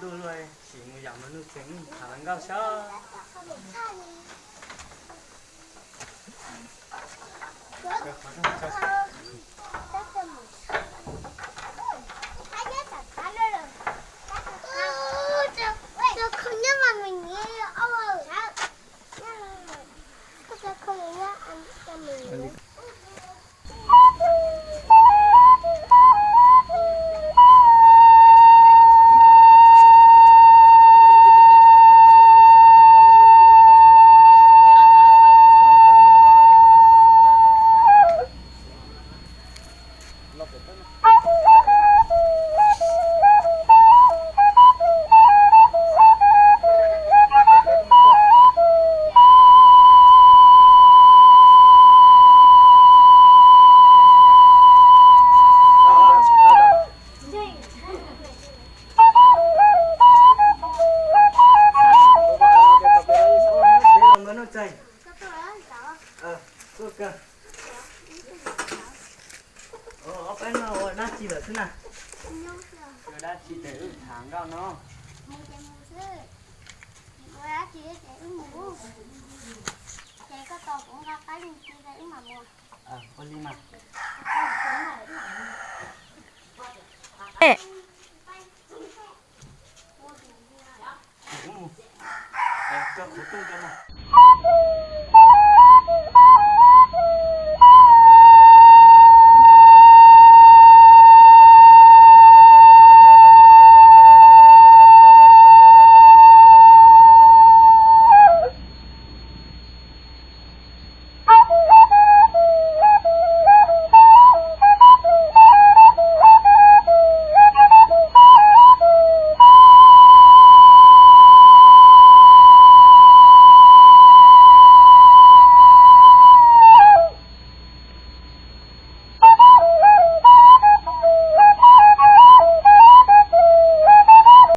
Sim mus yam mas Nuj Txeeg tham hluas nkauj xwb. Ob peb no ua dab tsi lawm xwb na? Ua dab tsi ces wb tham nkauj no. Ua li mas.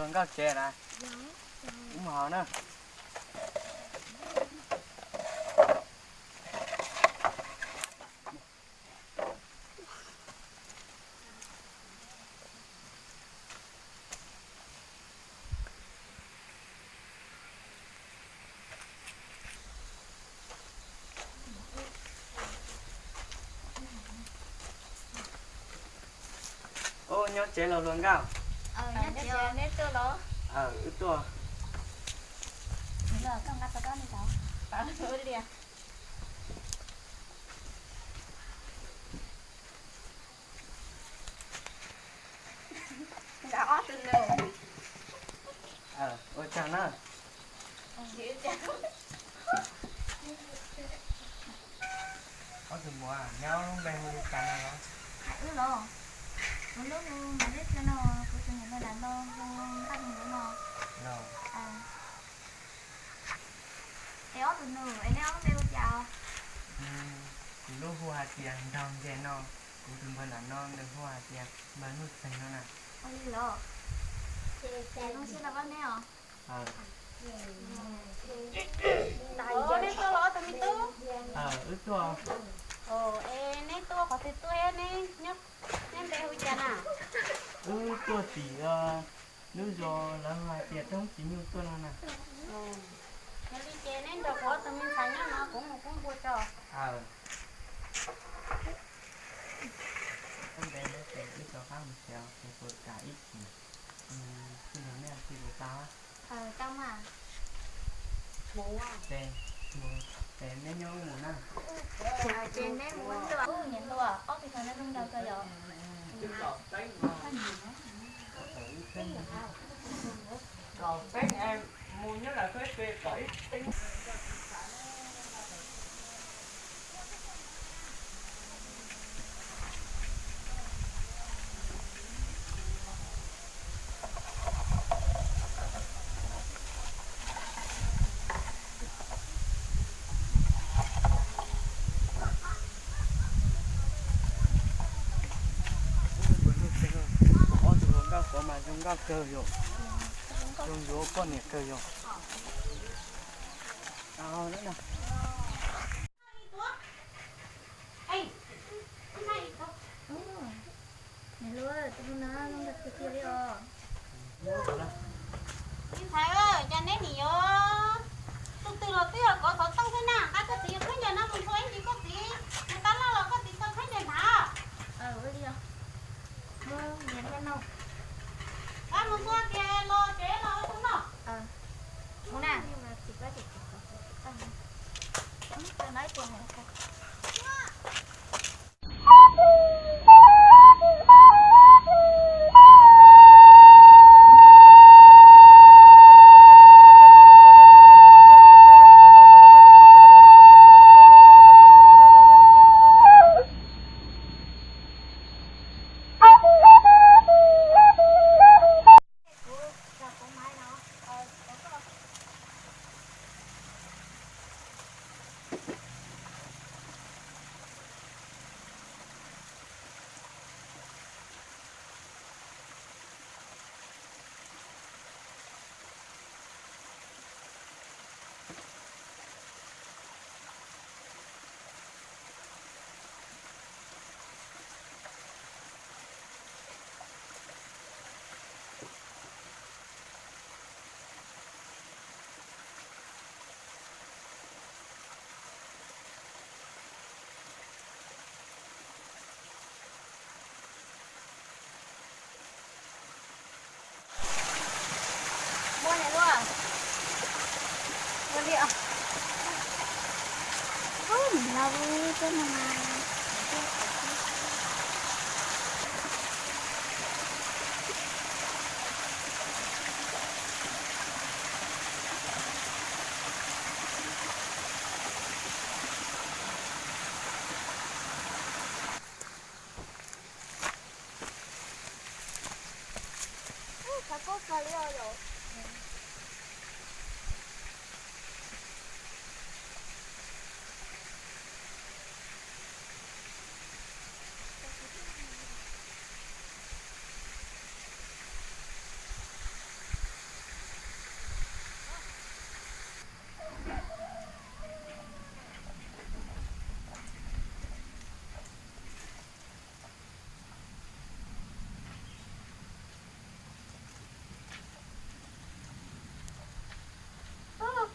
Hluas nkauj tsev na, wb mus hauv na. Ub, nyob tsev los hluas nkauj? Neb tuaj los? Wb tuaj. Ua tsaug na. Ob tug muam, neb ob lub npe hu li cas no los? Wb los? Kuv lub hu Maiv Dej Xwb no, kuv tus niam npe Nam Nto hu Nkaj Hu Nkuv no. Es ob tug nus es neb ob lub npe hu cas? Kuv lub hu hais tias Nraug Nce no, kuv tus npawg Nam Nto nws hu hais tias npawg Nuj Txeeg no na. Ua li los? Ces zoo siab tau pom neb os. Neb tuaj los ob tug me tub? Wb tuaj. Es neb tuaj qhov twg tuaj, neb npe hu cas na? Wb tuaj tim lub zos lawv hu hais tias Roob Tsis Nyuj tuaj no na. Yog li ces neb nrog kuv ob tug me ntxhais nyob no kuv mus pub npua tso. Wb rov qab mus tsev, kuv kam ib chim, kuv nrog neb ua si kuv tau. Ces neb nyob mus na. Ces neb mus ua ntej, niam hluas, ob tug sawv neb zoo nraug kawg yom. Ob tug hluas nkauj xyov mas zoo nkauj kawg yom, zoo yuav poj niam kawg yom. Niam hluas, tus no zoo nraug tiag tiag li os.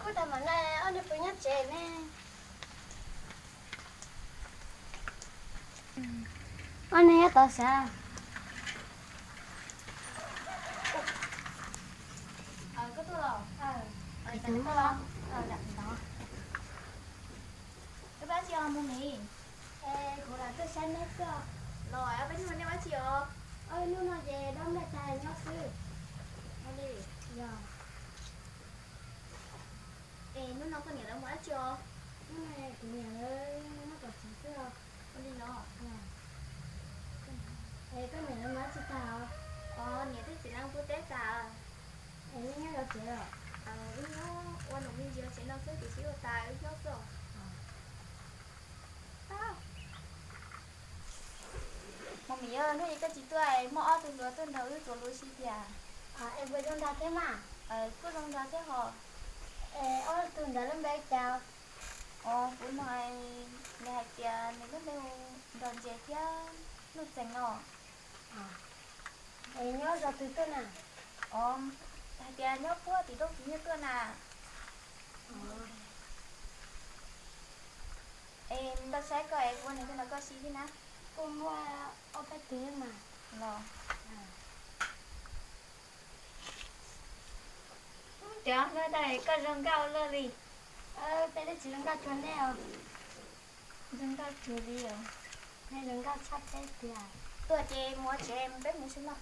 Kuv tag mam na, ob niag puas nyob tsev ne? Ob niag nyob tod sav. Koj tuaj los? Wb pab tsis os mus ni. Kuv lam tuaj saib neb xwb. Los peb hnub no nej ua tsi os? Hnub no ces dob nplej tag nyob xwb. Ua li. Yog. Es hnub no koj niam lawv mus dab tsi os? Hnub no kuv niam lawv nyob tom tsev xwb os. Ua li los? Es koj niam lawv mus dab tsi tag os? Os, niam thiab txiv lawv mus pub teb tas. Es nej nyob zov tsev los? Wb nyob ua nus me ntsis tsev no xwb tiam sis ua tas wb nyob xwb os. Mus Mim, hnub ib koj tsis tuaj, muaj ob tug hluas tuaj nrog wb txuas lus si tiag. Es puas zoo nrog thiab mas? Kuj zoo nrog thiab hos. Es ob tug ntawd lub npe ua cas? Os, kuv no nws hais tias nws lub npe hu Nraug Ntses thiab Nuj Txeem no. Es nyob zos twg tuaj na? Os, hais tias nyob puag tim Doob Txiv Nyiaj tuaj na. Es koj saib koj es ua neeg twg nrog koj si thiab na? Kuj muaj ob peb tug mas. Los. Cov hlub, koj zoo nkauj ua luaj li. Peb twb tsis zoo nkauj tsuas nej os. Zoo nkauj tsuas li os. Nej zoo nkauj tshaj peb tiag. Tuaj ces mus ua tsev, mus peb mus saib noj.